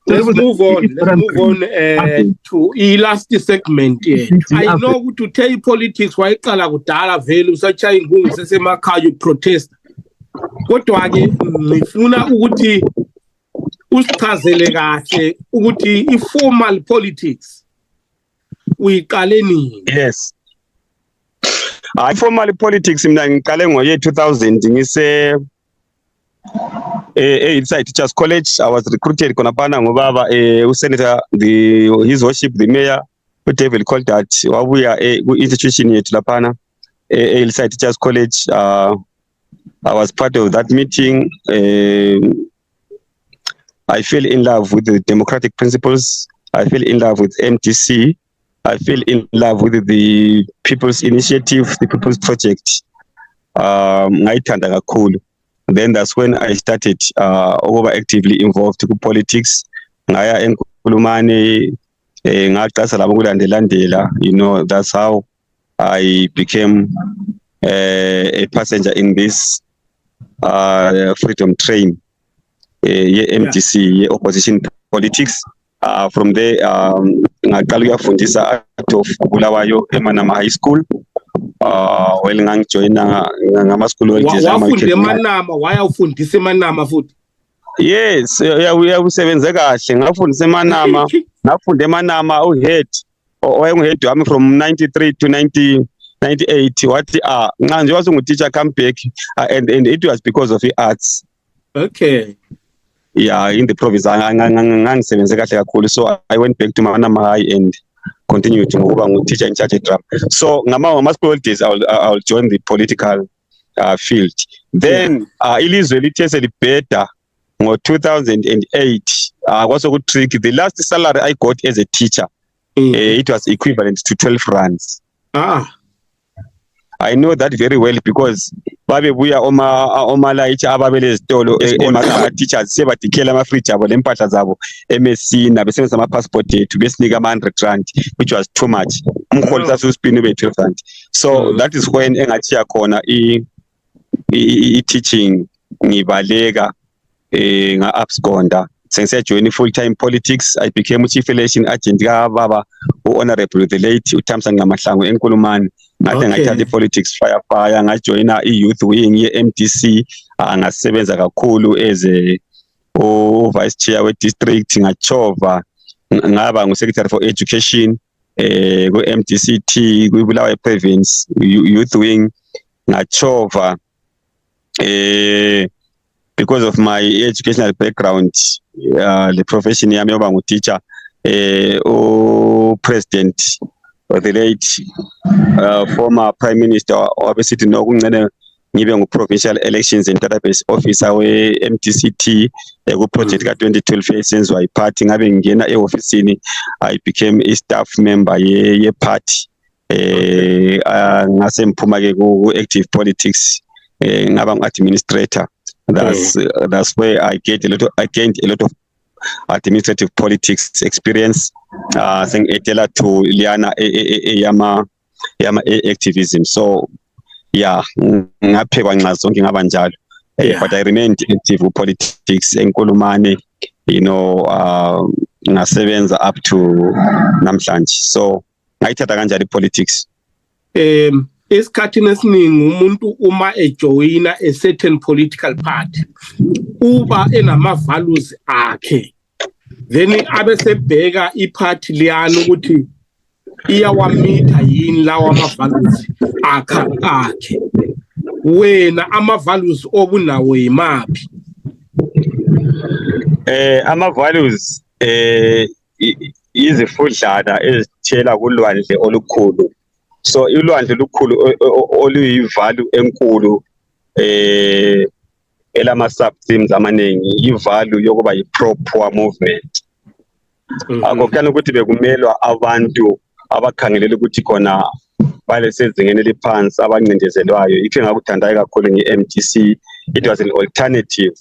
Let's move on to last segment here. I know to tell politics wayiqala kudala vele usachaya ingungu sesemakhaya uprotest. Kodwa ke ngifuna ukuthi usichazele kahle ukuthi i-formal politics uyiqale nini? Yes. Formal politics mina ngiqale ngo-2000 ngise inside Teachers College. I was recruited khonapana ngobaba usenator his worship the mayor uDavid Coldat wabuya ku-institution yethu laphana inside Teachers College. I was part of that meeting. I fell in love with the democratic principles. I fell in love with MTC. I fell in love with the People's Initiative, the People's Project. Ngayithanda kakhulu. Then that's when I started over actively involved in politics. Ngaya enkulumane ngaqasa labo kulandelandela. You know, that's how I became a passenger in this freedom train. MTC opposition politics. From there ngaqala ukuyafundisa art of Bulawayo eManama High School. Well ngangijoyina ngama school welties wafunde eManama, wayawufundisa eManama futhi? Yes, uyakusebenze kahle. Ngafundisa eManama, ngafunda eManama uhead owayenguhead wami from 93 to 98 wathi nje wasungu-teacher come back and it was because of the arts. Okay. Yeah, in the province ngangisebenze kahle kakhulu, so I went back to Manama High and continued ngokuba ngu-teacher in charge drum. So ngama school days I'll join the political field. Then ilizwe lithe selibheda ngo-2008 kwasoku-trick. The last salary I got as a teacher it was equivalent to 12 rands. I know that very well because babebuya omalayithi ababelezitolo teachers sebadikhela ama-fridge abo lempahla zabo emesina besebenzisa ama-passport ethu besinika ama-100 rand, which was too much. Umholi sasiwusipini ube-12 rand. So that is when engathiya khona i-teaching ngibaleka nga-absconda. Sengisejoin full-time politics. I became chief election agent kababa u-honorable the late uThamsanqa Mahlangu eNkulumane. Ngathi politics fire ngajoyina i-youth wing ye-MDC. Ngasebenza kakhulu as a vice chair we-district. Ngachova ngaba ngu-secretary for education ku-MDCT kwi-Bulawayo province youth wing. Ngachova because of my educational background, the profession yami yoba ngu-teacher. President the late former prime minister wabesithi nokuncane ngibe ngu-provincial elections and database officer we-MDCT ku-project ka-2012 esenziwa yi-party. Ngabe ngingena e-ofisini, I became a staff member ye-party. Ngase ngiphuma-ke ku-active politics ngaba ngu-administrator. That's where I gained a lot of administrative politics experience. Sengiyetela to Liana yama activism. So yeah, ngaphekwa nxa zonke ngaba njalo. But I remained active with politics enkulumane, you know, ngasebenza up to namhlanje. So ngayithatha kanjani politics. Esikhathini esiningi umuntu uma ejoyina a certain political party uba enama-values akhe, then abesebheka iparty liyana ukuthi iyawamitha yini lawa ama-values akhe. Wena ama-values obunawo yimaphi? Ama-values izifudlana ezithela kulwandle olukhulu. So ulwandle lukhulu oluyivalue enkulu elama sub-themes amaningi, ivalue yokuba yi-pro-poor movement. Akukho ukuthi bekumelwa abantu abakhangelela ukuthi khona balesezingeni eliphansi abancindezelwayo. Ikho engakuthandayo kakhulu nge-MTC, it was an alternative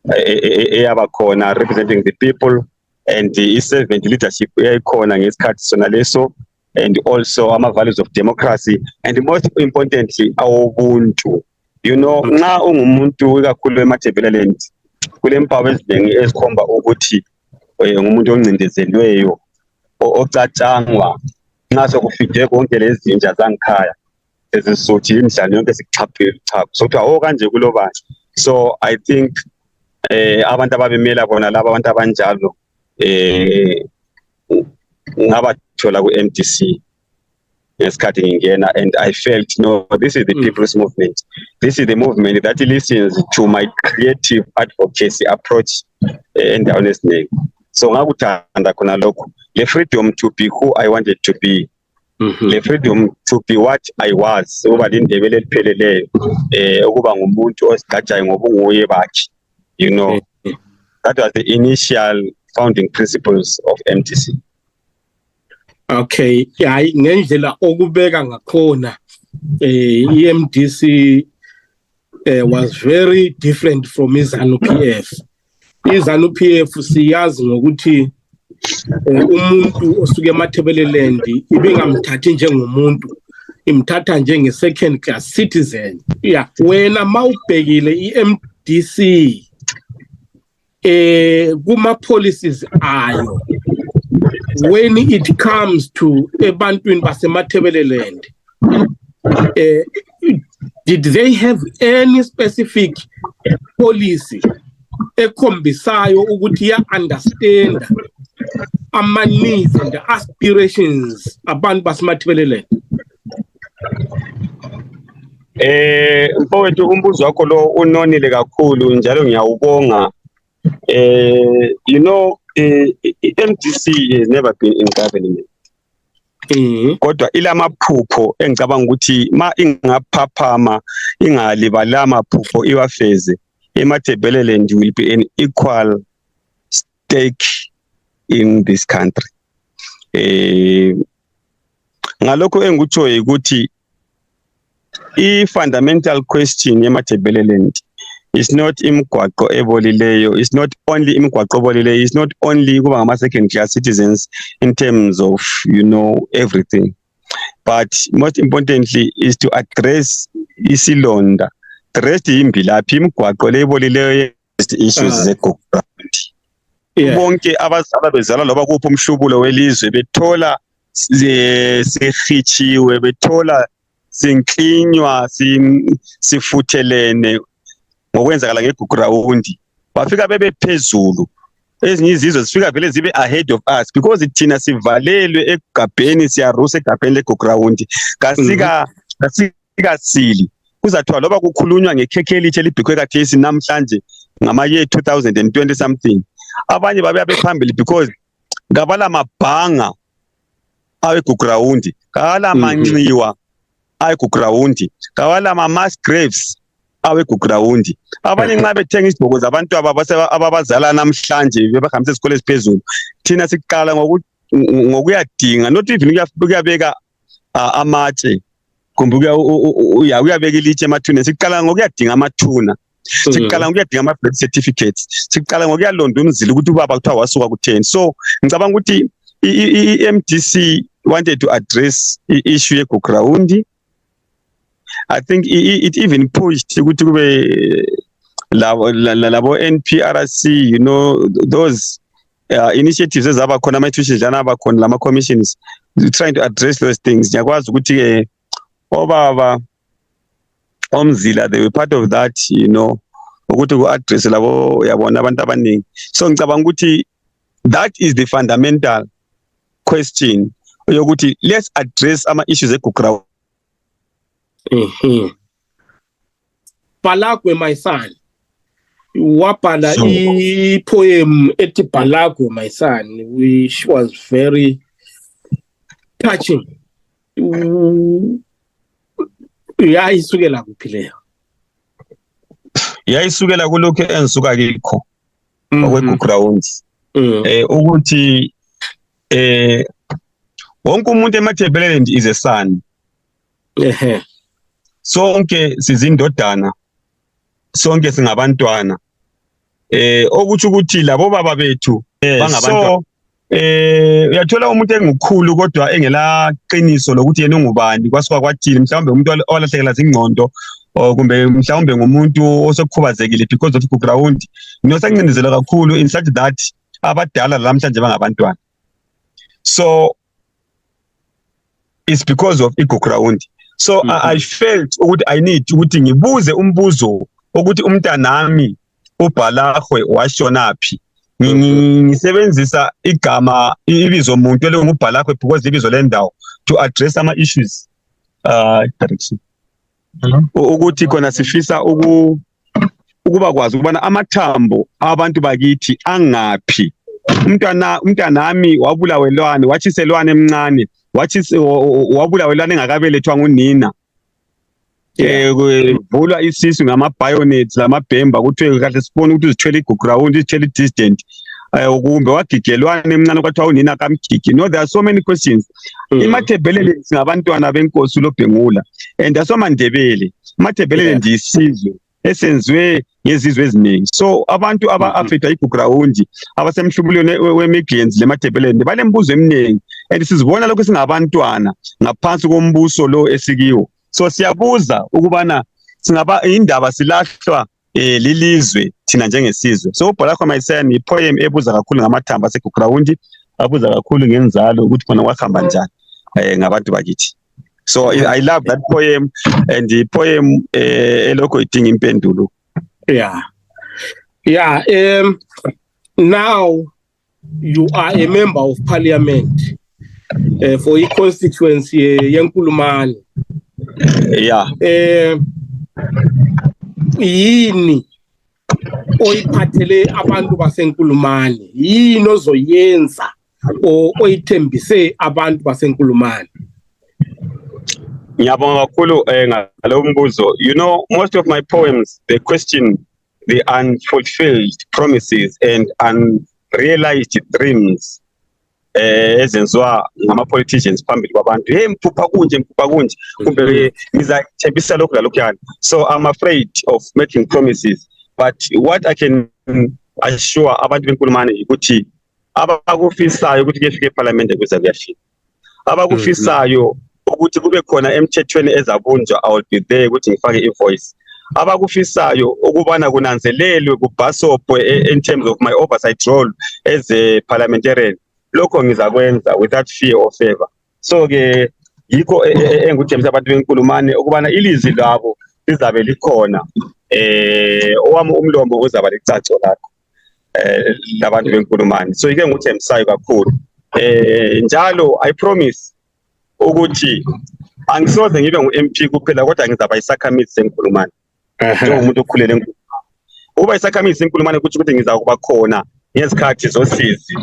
eyaba khona representing the people and the servant leadership eyayikhona ngesikhathi sona leso, and also ama-values of democracy, and most importantly awobuntu. You know, nxa ungumuntu kakhulu eMatabeleland kule mpawu eziningi ezikhomba ukuthi ngumuntu oncindezelweyo ocatshangwa nxa kufike konke lezi zinja zangikhaya ezisuthi imidlalo yonke sikuchaphile chaphile sokuthiwa kanje kulobani. So I think abantu ababemela bona laba abantu abanjalo ngabathola ku-MDC ngesikhathi ngingena, and I felt no, this is the people's movement. This is the movement that listens to my creative advocacy approach endaweni esinengi. So ngakuthanda khona lokho, the freedom to be who I wanted to be, the freedom to be what I was, ukuba lindebele elipheleleyo, ukuba ngumuntu ozigqajayo ngobunguye bakhe, you know. That was the initial founding principles of MDC. Okay, hayi ngendlela okubeka ngakhona MDC was very different from iZANU-PF. iZANU-PF siyazi ngokuthi umuntu osuke eMathebeleland ibingamthathi njengomuntu, imthatha njenge second class citizen. Yeah, wena mawubhekile iMDC kuma policies ayo, when it comes to ebantwini basemathebeleland, did they have any specific policy ekhombisayo ukuthi ya understand ama needs and the aspirations abantu basemathebeleland? Mfowethu, umbuzo wakho lo unonile kakhulu njalo ngiyawubonga. You know, MDC has never been in government. Kodwa ilamaphupho engicabanga ukuthi ma ingaphaphama ingalibala amaphupho iwafeze, eMathebeleland will be an equal stake in this country. Ngalokho engikutsho ukuthi i-fundamental question eMathebeleland is not imigwaqo ebolileyo, it's not only imigwaqo ebolileyo, it's not only kuba ngama second class citizens in terms of, you know, everything, but most importantly is to address isilonda. The rest imbilaphi imigwaqo le ebolileyo issues ze-government. Bonke abazala loba kuphi umhlubulo welizwe bethola sehitshiwe, bethola sinklinywa, sifuthelene ngokwenzakala ngeGugurawundi, bafika bebe phezulu. Ezinye izizwe zifika vele zibe ahead of us because thina sivalelwe egabheni, siyarusa egabheni leGugurawundi, kasika sili. Kuzathiwa loba kukhulunywa ngekhekhelithi elibhikwe kathesi namhlanje ngama year 2020 something, abanye babe phambili because ngabala mabhanga aweGugurawundi, ngabala manxiwa aweGugurawundi, ngabala mass graves aweGugurawundi. Abanye nxa bethenga izibhoko zabantu ababazala namhlanje bebahambisa esikole esiphezulu, thina siqala ngokuyadinga, not even ukuyabeka amatshe kumbe uyabeka ilitshe emathuneni, siqala ngokuyadinga amathuna, siqala ngokuyadinga ama-birth certificates, siqala ngokuyalonda umzila ukuthi ubaba kuthiwa wasuka kutheni. So ngicabanga ukuthi i-MDC wanted to address i-issue yeGugurawundi. I think it even pushed ukuthi kube labo NPRC, you know, those initiatives ezaba khona, ama-institutions aba khona, lama commissions trying to address those things. Ngiyakwazi ukuthi obaba omzila, they were part of that, you know, ukuthi ku-address labo yabona abantu abaningi. So ngicabanga ukuthi that is the fundamental question yokuthi let's address ama-issues eGugurawundi. Balagwe, my son, wabhala i-poem ethi Balagwe, my son, which was very touching. Yayisukela kuphi leyo? Yayisukela kulokho engisuka kikho okweGugurawundi, ukuthi wonke umuntu eMathebeleland is a son. Sonke sizindodana, sonke singabantwana, okuthi ukuthi labo baba bethu bangabantwana. Uyathola umuntu engukhulu kodwa engela qiniso lokuthi yena ungubani, kwasuka kwathini, mhlawumbe umuntu olahlekela zingqondo, kumbe mhlawumbe ngumuntu osokhubazekile because of Gugurawundi. Nosancinezela kakhulu in such that abadala namhlanje bangabantwana. So it's because of ego ground. So I felt ukuthi I need ukuthi ngibuze umbuzo ukuthi umntanami uBhalahwe washonaphi. Ngisebenzisa igama ibizo umuntu elinguBhalahwe because ibizo lendawo to address ama issues direction. Ukuthi khona sifisa ukuba kwazi ukubana amathambo abantu bakithi angaphi. Umntanami wabulawelwane wachiselwane emncane wabulawelwane engakabelethwa ngunina. Kuvulwa isisu ngama bayonets lamabhemba kuthiwe kahle sibone ukuthi uzithwele iground izithwele distant kumbe wagigelwane emncane kwathiwa unina kamgigi. No, there are so many questions. iMathebhelele singabantwana benkosi uLobhengula and asoMandebele. iMathebhelele nje isizwe esenziwe ngezizwe eziningi. So abantu aba-affecta iground abasemhlubulweni wemigrants leMathebhelele balembuzo eminingi and sizibona lokho singabantwana ngaphansi kombuso lo esikiwo. So siyabuza ukubana singaba indaba silahlwa lilizwe thina njengesizwe. So uBhalahwe Mayiseni ipoem ebuza kakhulu ngamathambo aseground, abuza kakhulu ngenzalo ukuthi khona kwakhamba njani ngabantu bakithi. So I love that poem and the poem elokho idinga impendulo. Now you are a member of parliament for i-constituency yeNkulumane. Yini oyiphathele abantu baseNkulumane? Yini ozoyenza oyithembise abantu baseNkulumane? Ngiyabonga kakhulu ngalo mbuzo. You know, most of my poems they question the unfulfilled promises and unrealized dreams ezenziwa ngama-politicians phambili kwabantu. Hey, mphupha kunje kumbe ngizathembisa lokhu nalokhuyana. So I'm afraid of making promises, but what I can assure abantu beNkulumane ukuthi abakufisayo ukuthi kufike eParliament kuze kuyafika. Abakufisayo ukuthi kube khona emthethweni ezabunjwa, I will be there ukuthi ngifake ivoice. Abakufisayo ukubana kunanzelelwe kubhasopwe in terms of my oversight role as a parliamentarian, lokho ngizakwenza without fear or favor. So ke yikho engikuthembisa abantu beNkulumane ukubana ilizwi labo lizabe likhona, owami umlomo uzaba licaco lakho labantu beNkulumane. So yike ngikuthembisayo kakhulu. Njalo I promise ukuthi angisoze ngibe ngu-MP kuphela kodwa ngizaba isakhamizi seNkulumane. Njengomuntu okhulele eNkulumane. Uba isakhamizi seNkulumane kuthi ukuthi ngizakuba khona ngezikhathi zosizi.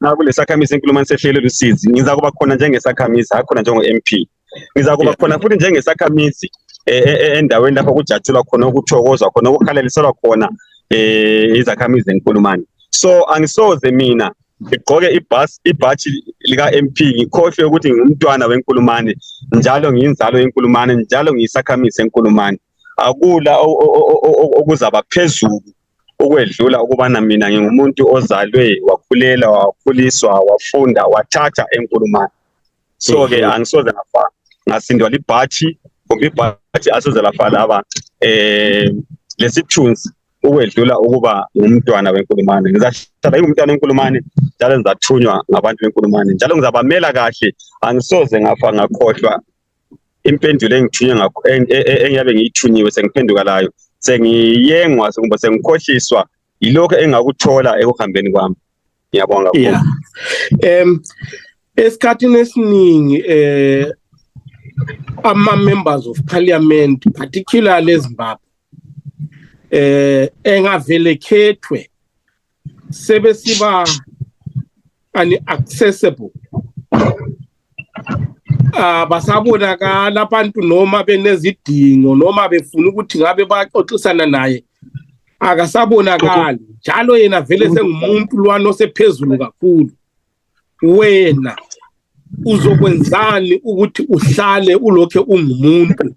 Nakule sakhamizi seNkulumane sehlelo lusizi ngizakuba khona njengesakhamizi hakhona njengo-MP. Ngizakuba khona futhi njengesakhamizi endaweni lapho kujatshulwa khona ukuthokozwa khona ukukhaleliselwa khona izakhamizi zeNkulumane. So angisoze mina ngigqoke ibhathi lika-MP ngikhohlwe ukuthi ngumntwana weNkulumane njalo ngiyinzalo yeNkulumane njalo ngiyisakhamizi seNkulumane. Akula okuzaba phezulu ukwedlula ukubana mina ngingumuntu ozalwe wakhulela wakhuliswa wafunda wathatha eNkulumane. So ke angisoze ngasindwa libhathi kumbe ibhathi asoze lafa laba lesithunzi ukwedlula ukuba ngumntwana weNkulumane. Ngizahlala ngumntwana weNkulumane njalo ngizathunywa ngabantu beNkulumane njalo ngizabamela kahle. Angisoze ngafa ngakhohlwa impendulo engithunywe engiyabe ngiyithunyiwe sengiphenduka layo sengiyengwa kumbe sengikhohliswa yilokho engakuthola ekuhambeni kwami. Ngiyabonga kakhulu. Esikhathini esiningi ama-members of parliament particularly eZimbabwe engavele khethwe sebesiba accessible. Basabonakala abantu noma benezidingo noma befuna ukuthi ngabe baxoxisana naye akasabonakali njalo yena vele sengumuntu lwana osephezulu kakhulu. Wena uzokwenzani ukuthi uhlale ulokho ungumuntu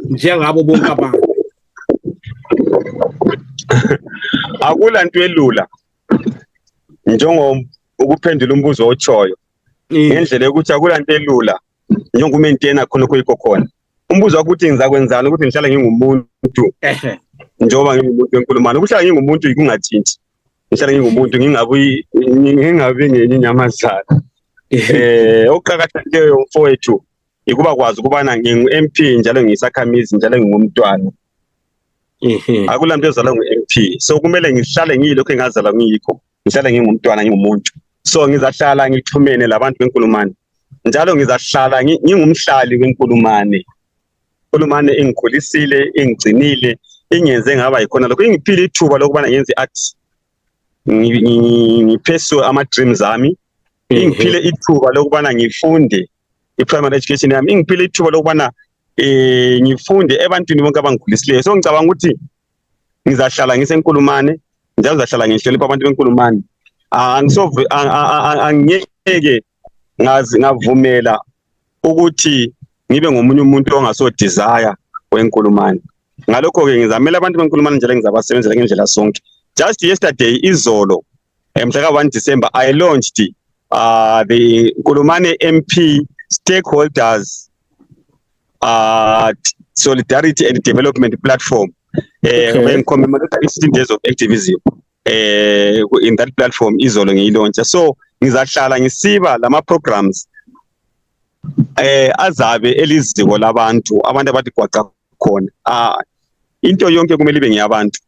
njengabo bonke abantu? Akula nto elula njengo ukuphendula umbuzo otshoyo ngendlela ukuthi akula nto elula njengokumaintaina khona khona. Umbuzo ukuthi ngizakwenzana ukuthi ngihlala ngingumuntu njengoba ngingumuntu wenkulumo ukuhlala ngingumuntu kungathinti ngihlala ngingumuntu ngingabi ngenye inyamazana okuqhakathekileyo mfowethu ikuba kwazi ukubana ngingu-MP njalo ngiyisakhamizi njalo ngingumntwana akulanto ezalwa ngu-MP so kumele ngihlale ngiyilokho engazalwa ngiyikho ngihlale ngingumntwana ngingumuntu so ngizahlala ngixhumene labantu benkulumane njalo ngizahlala ngingumhlali wenkulumane ingikhulisile ingigcinile ingenze ngaba yikhona lokho ingiphile ithuba lokubana ngenze art ngipheswe ama dreams ami ingiphile ithuba lokubana ngifunde i-primary education yami ingiphile ithuba lokubana ngifunde ebantwini bonke abangikhulisileyo so ngicabanga ukuthi ngizahlala ngisenkulumane njalo ngizahlala ngihlonipha abantu benkulumane angeke ngavumela ukuthi ngibe ngomunye umuntu ongaso desire wenkulumane ngalokho ke ngizamela abantu benkulumane njalo ngizabasebenzela ngendlela sonke just yesterday izolo mhla ka-1 December I launched the Nkulumane MP stakeholders solidarity and development platform when commemorating 16 days of activism in that platform izolo ngiyilauncha so ngizahlala ngisiba lama programs azabe eliziko labantu abantu abathi gwaqa khona into yonke kumele ibe ngiyabantu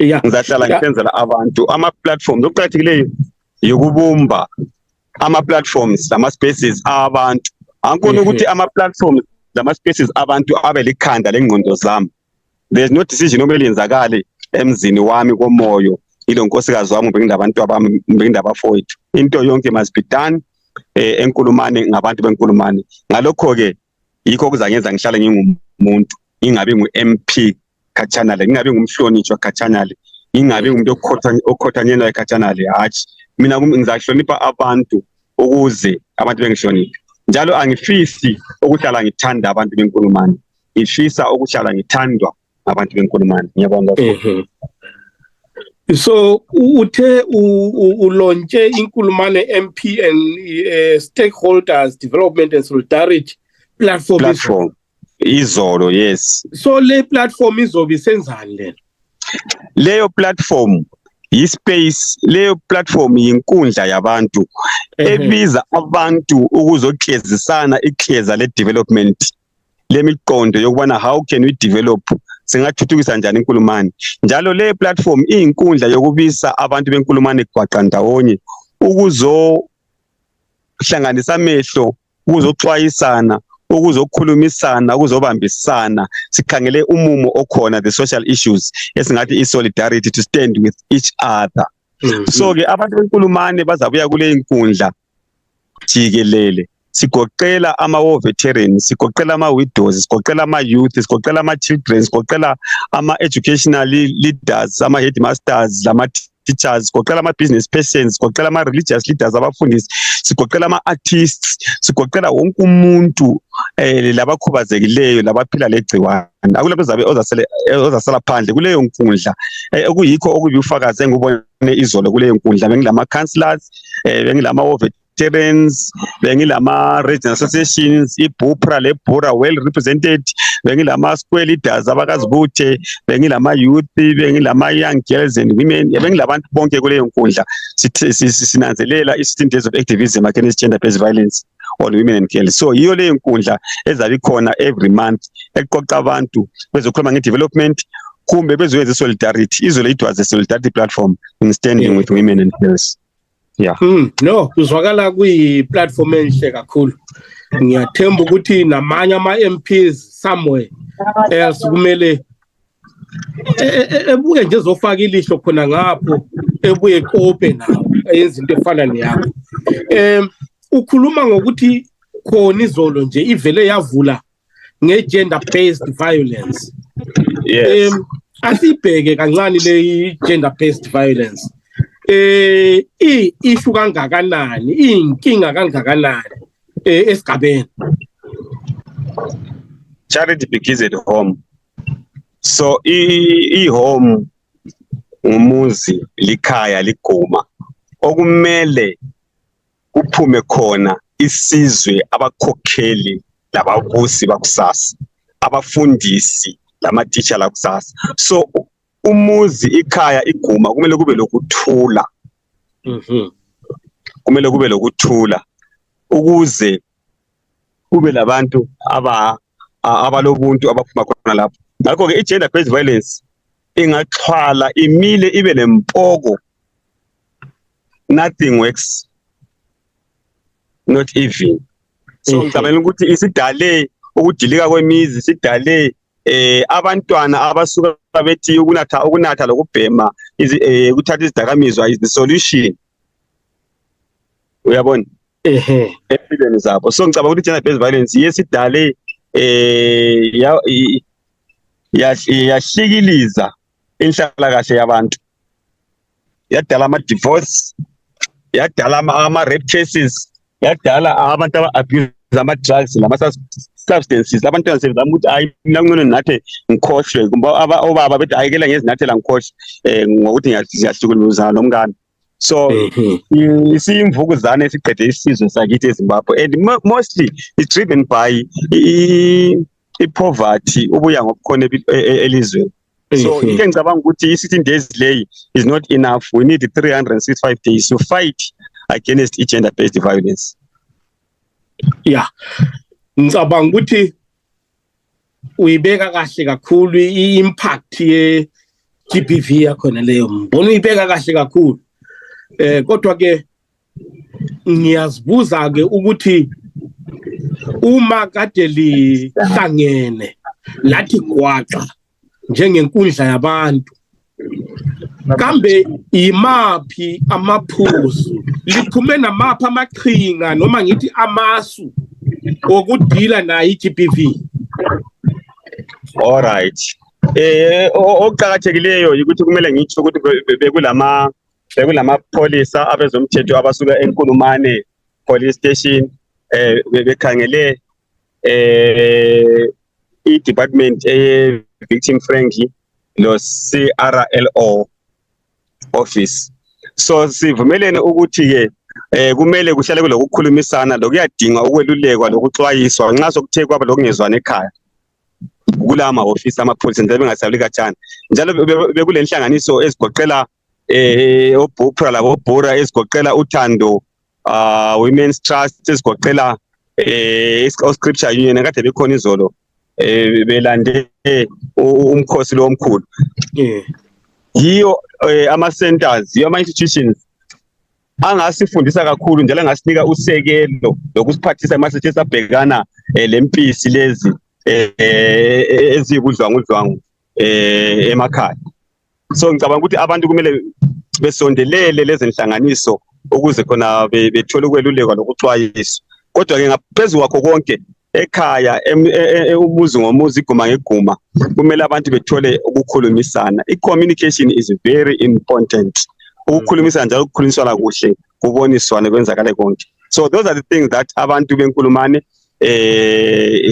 ngizahlala ngisenzela abantu ama platforms okuqhathikeleyo yokubumba ama platforms lama spaces abantu angikona ukuthi ama platforms lama spaces abantu abe likhanda lengqondo zami there's no decision okumele yenzakale emzini wami komoyo ilo nkosikazi wami bengilabantu abami bengindabafowethu into yonke must be done enkulumane ngabantu benkulumane ngalokho ke yikho kuzangenza ngihlale ngingumuntu ngingabi ngu-MP khathanale ngingabi ngumhlonishwa khathanale ngingabi umuntu okhothanyelwa khathanale hathi mina ngizahlonipha abantu ukuze abantu bengihloniphe njalo angifisi ukuhlala ngithanda abantu benkulumane ngifisa ukuhlala ngithandwa abantu benkulumane ngiyabonga so uthe ulontshe inkulumane MP and stakeholders development and solidarity platform izolo yes so le platform izobe isenzani lena leyo platform yispace leyo platform yinkundla yabantu ebiza abantu ukuzohlezisana ihleza le development lemiqondo yokubana how can we develop singathuthukisa njani inkulumane njalo le platform iyinkundla yokubisa abantu benkulumane gwaqa ndawonye ukuzohlanganisa amehlo ukuzoxwayisana ukuzokhulumisana ukuzobambisana sikhangele umumo okhona the social issues esingathi i-solidarity to stand with each other so ke abantu benkulumane bazabuya kule inkundla jikelele sigoqela ama-war veterans sigoqela ama-widows sigoqela ama-youth sigoqela ama-children sigoqela ama-educational leaders ama-headmasters lama-teachers sigoqela ama-business persons sigoqela ama-religious leaders abafundisi sigoqela ama-artists sigoqela wonke umuntu labakhubazekileyo labaphila legciwane akulapho zabe ozasala phandle kuleyo nkundla okuyikho okuyifakazi engubone izolo kuleyo nkundla bengilama-councillors bengilama-war veterans bengilama regional associations iBupra leBura well represented bengilama square leaders abakazibuthe bengilama youth bengilama young girls and women bengilabantu bonke kuleyo nkundla sinanzelela i-16 days of activism against gender based violence on women and girls so yiyo leyo nkundla ezabe ikhona every month eqoqa abantu bezokhuluma nge-development kumbe bezoyenza solidarity izolo it was a solidarity platform in standing with women and girls no kuzwakala kuyi-platform enhle kakhulu ngiyathemba ukuthi namanye ama-MPs somewhere else kumele ebuke nje zofaka ilihlo khona ngapho ebuye kope nawo eyenza into efana neyakho ukhuluma ngokuthi khona izolo nje ivele yavula nge-gender based violence yes asibheke kancane le gender based violence issue kangakanani inkinga kangakanani esigabeni charity begins at home so i-home ngumuzi likhaya liguma okumele kuphume khona isizwe abakhokheli lababusi bakusasa abafundisi lama teacher la kusasa. So umuzi ikhaya iguma kumele kube lokuthula. Kumele kube lokuthula ukuze kube labantu abalobuntu abaphuma khona lapho. Ngakho ke i-gender based violence ingaxhwala imile ibe lempoko. Nothing works, not even. So ngicabanga ukuthi isidale ukudilika kwemizi, sidale abantwana abasuka bethi ukunatha lokubhema ukuthatha izidakamizwa is the solution. Uyabona? Empilweni zabo. So ngicabanga ukuthi gender based violence yesidale yahlikiliza inhlalakahle yabantu, yadala ama-divorce, yadala ama-rape cases, yadala abantu aba-abuse ama-drugs lama-substances. Abantwana sebezama ukuthi hayi mina kungcono nathe ngikhohlwe, obaba bethi ayikela ngezinathela ngikhohlwe ngokuthi ngiyahlukuluzana nomngane. So isiyimvukuzane esiqede isizwe sakithi eZimbabwe, and mostly it's driven by i-poverty ubuya ngobukhona elizweni. So into engicabanga ukuthi i-16 days lay is not enough. We need 365 days to fight against gender based violence. Yeah, ngicabanga ukuthi uyibeka kahle kakhulu i-impact ye-GBV yakhona leyo, mbona uyibeka kahle kakhulu. Kodwa ke ngiyazibuza ke ukuthi uma kade lihlangene lathi gwaqa njengenkundla yabantu, kambe imaphi amaphuzu, liphume namaphi amaqhinga noma ngithi amasu okudila nayo i-GBV? All right. Okuqhakathekileyo ukuthi kumele ngitsho ukuthi bekulama polisa abezomthetho abasuka eNkulumane police station bekhangele i-department victim friendly lo CRLO office. So sivumelene ukuthi ke kumele kuhlale kulokukhulumisana lokuyadinga ukwelulekwa lokuxwayiswa nxa sokuthe kwaba lokungezwana ekhaya kulama office amapholisa nje bengasabuli kajana. Njalo bekule nhlanganiso ezigoqela oBupra labo Bora, ezigoqela uThando Women's Trust, ezigoqela scripture union kade bekhona izolo belande umkhosi lo omkhulu. Yiyo ama centers, yiyo ama institutions angasifundisa kakhulu njalo angasinika usekelo lokusiphathisa masithi sabhekana lempisi lezi ezikudlwangudlwangu emakhaya. So ngicabanga ukuthi abantu kumele besondelele lezi nhlanganiso ukuze khona bethole ukwelulekwa lokuxwayiswa. Kodwa ke ngaphezulu kwakho konke ekhaya umuzi ngomuzi iguma ngeguma kumele abantu bethole ukukhulumisana. I-communication is very important. Ukukhulumisana njalo ukukhulumisana kuhle kuboniswane kwenzakale konke. So those are the things that abantu beNkulumane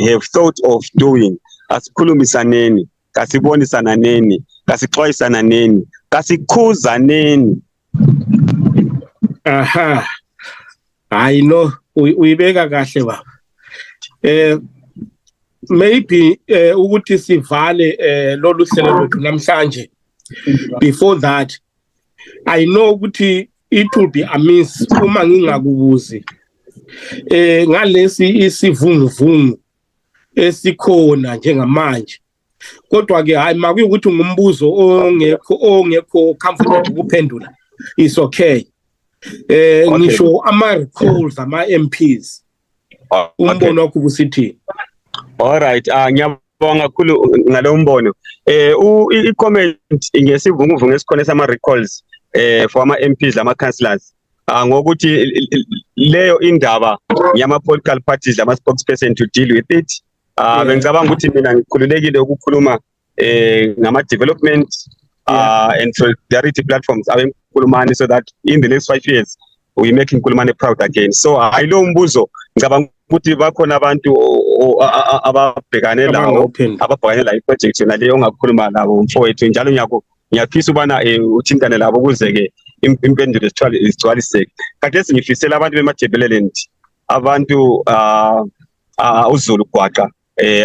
have thought of doing. Asikhulumisaneni, kasibonisananeni, kasixwayisananeni, kasikhuzaneni. Aha, I know uyibeka kahle baba. Maybe ukuthi sivale lolu hlelo lwethu namhlanje. Before that, I know ukuthi it will be amiss uma ngingakubuzi ngalesi isivunguvungu esikhona njengamanje. Kodwa ke hayi makuyi ngumbuzo ongekho comfortable ukuphendula, is okay. Ngisho ama recalls ama MPs umbono wakho ubusithi. All right, ngiyabonga kakhulu ngalombono. I-comment ngesivunguvungu esikhona sama recalls for ama MPs lama councillors ngokuthi leyo indaba yama political parties lama spokesperson to deal with it. Bengicabanga ukuthi mina ngikhululekile ukukhuluma ngama development and solidarity platforms abeNkulumane, so that in the next 5 years we make Nkulumane proud again. So ayilo mbuzo ngicabanga ukuthi bakhona abantu ababhekane lawo ababhekane la iproject yona leyo ongakhuluma labo mfowethu, njalo ngiyaphisa ubana uthintane labo ukuze ke impendulo zigcwaliseke. Khathesi ngifisela abantu bemaJebeleland, abantu uZulu gwaqa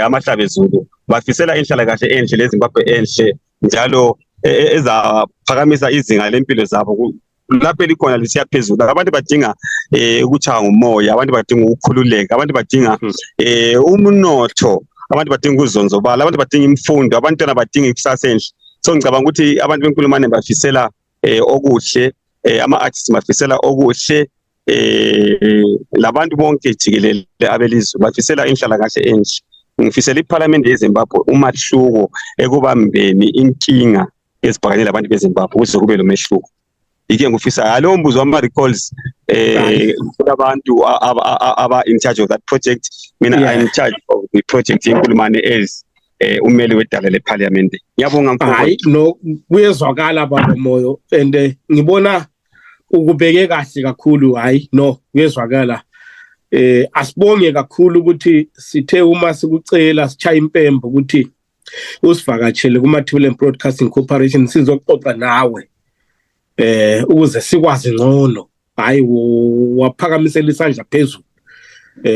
amahlabezulu bafisela inhlalakahle enhle leZimbabwe enhle njalo ezaphakamisa izinga lempilo zabo lapho likhona lisiya phezulu. Abantu badinga ukuchaya ngomoya, abantu badinga ukukhululeka, abantu badinga umnotho, abantu badinga ukuzonzobala, abantu badinga imfundo, abantwana badinga ikusasa enhle. So ngicabanga ukuthi abantu benkulumane bafisela okuhle, ama-artists bafisela okuhle, labantu bonke jikelele abelizwe bafisela inhlalakahle enhle. Ngifisela iParliament yeZimbabwe umahluko ekubambeni inkinga ezibhekane labantu beZimbabwe ukuze kube lo mehluko. Ike ngifisa lo mbuzo wama-recalls abantu aba in charge of that project. Mina I'm in charge of the project yenkulumane as umeli wedala leParliament. Ngiyabonga mfowethu. Hayi no kuyezwakala baba Moyo and ngibona ukubeke kahle kakhulu. Hayi no kuyezwakala. Asibonge kakhulu ukuthi sithe uma sikucela sichaya impembe ukuthi usivakatshele kuMathebula Broadcasting Corporation sizoxoxa nawe ukuze sikwazi ngcono. Hayi waphakamisela isandla phezulu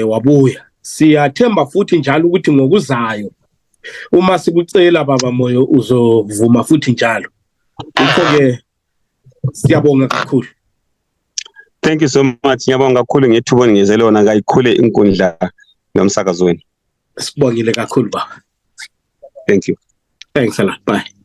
wabuya. Siyathemba futhi njalo ukuthi ngokuzayo uma sikucela baba Moyo uzovuma futhi njalo. Ngikho ke siyabonga kakhulu. Thank you so much. Ngiyabonga kakhulu ngethuba ngizelona kayikhule inkundla nomsakazweni. Sibongile kakhulu baba. Thank you. Thanks a lot. Bye.